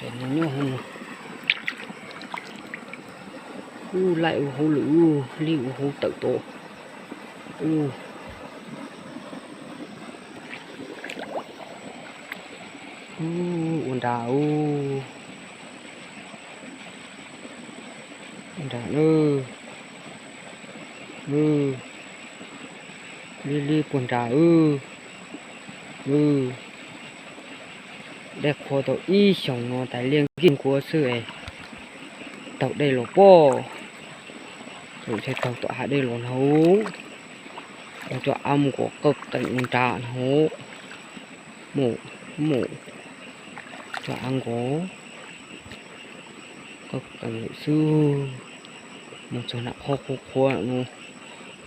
Tes no nyob hauv no. Ub, laij ua hauv lwm, lij ua hauv tawm tod. Ub, ua nrad, ua nrad na. Lij lij puag nrad. Dej qhua tau ib xyoos no tas liaj nkig nkuav xwb es taug dej los pob. Thaum tsis taug tom hav dej los no, cov av mus kom qawg qees ua nrad no. Mus, mus, cov av nkaus qawg qees lawm xwb. Mus txog nram qhov qhuav qhuav no,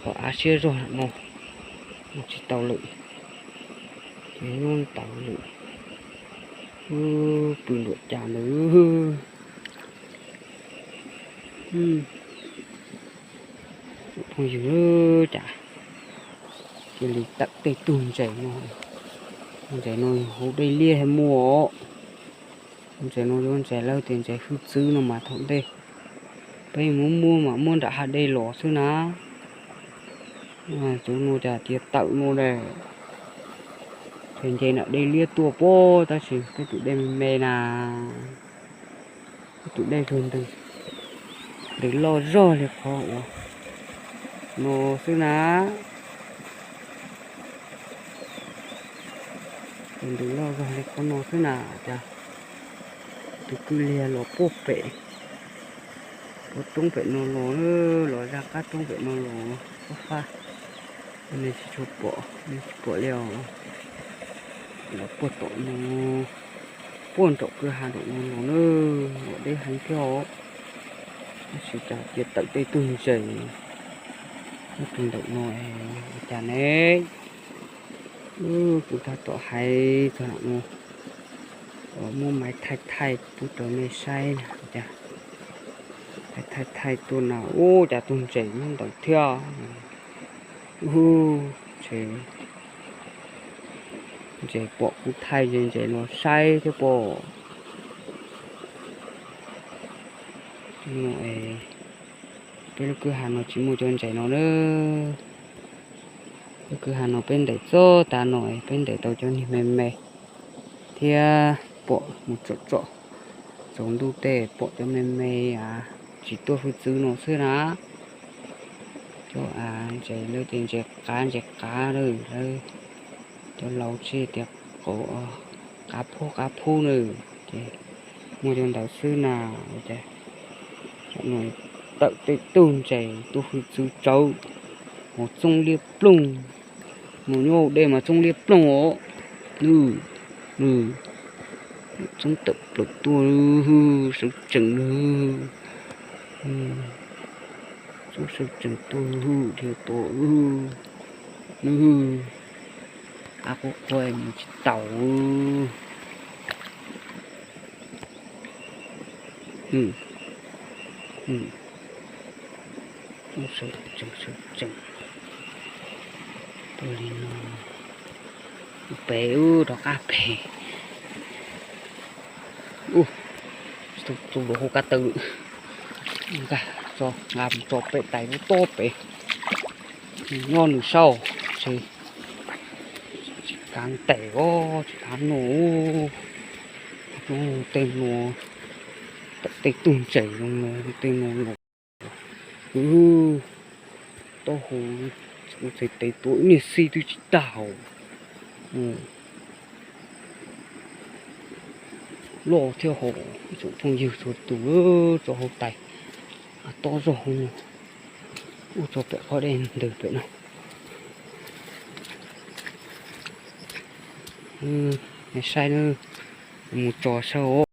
qhov av siab zog no, mus tsis tau lawm. Ces nyob ntawd lawm. Pw nruam cas ntawd. Phooj ywg, cas cia li tawm tej tug ntses no. Ntses no hauv dej liaj thiaj muaj. Ntses no yuav ntses lawv tias ntses hwj txwv no mas thaum ntej peb muab muab mas muab nram hav dej los xwb na. Cov no cas cia tawm no ne. Ces nce nram dej liaj tuaj pob, tab sis peb tus dej me me na. Peb tus dej tus ntws, ntws loj zog li qhov uas no xwb na. Tus ntws loj zog li qhov no xwb na. Cas tus kwj liag los puag pem, puag roob pem no los, los zaj qab roob pem no los fab fab, nej tsis tshua pom, nej tsis pom li os. Los puag tom no, puag nraum kwj ha nraum no los na, los deb heev thiab os. Tab sis cas cia tawm tej tug ntses nyob rau ntawm no, ua cas ne? Kuv tab tom hais txog no, muab maiv thaij thaij pub rau nej saib na. Cas thaij thaij thaij tuaj na, ub, cas tus ntses nyob ntawd thiab. Ub, ces ntses pom kuv thaij ces ntses los saib thiab pob. Peb lub kwj ha no tsis muaj cov ntses no na. Lub kwj ha no peb ntes txog tav no, peb ntes tau cov niag me me thiab pom mus tsom tsom tsaus ntuj tej pom cov me me, tsis tuaj hwj txwv no xwb na. Cov ntses lawv tias ntses qav ntses qav lawm, lawv cov laus tsis tias qav phub qav phub na, ces muaj cov ntawd xwb na. Ces tawm tej tug ntses tuaj hwj txwv tsawv, mus txooj liab ploog, mus nyob hauv dej mas txooj liab ploog os. Nws, nws, txooj tawm plaws tuaj, sawv tsees nws, txooj sawv tsees tuaj dhia tuaj, nws, av quaj quaj mus tsis taus. Sawv tsees, sawv tsees tuaj li no, pem ub rov qab pem. Ub, txo rau hauv kab taw lawm. Nkag tso, nqa mus tso pem tais lub tob pem. Nyob nws saud, tsis kav ntes os, tsis kav noj. Tej no, tej tug ntses zoo no, tej no los, taub hau, kuv txhais tes tua ib niag xib twb tsis tag. Loj thiab hos, ib tsoom phooj ywg txhua tus, tso hauv tais, tob zog hauv no. Ub, tso pem qhov dej ntws pem no. Saib na, mus tso saib os.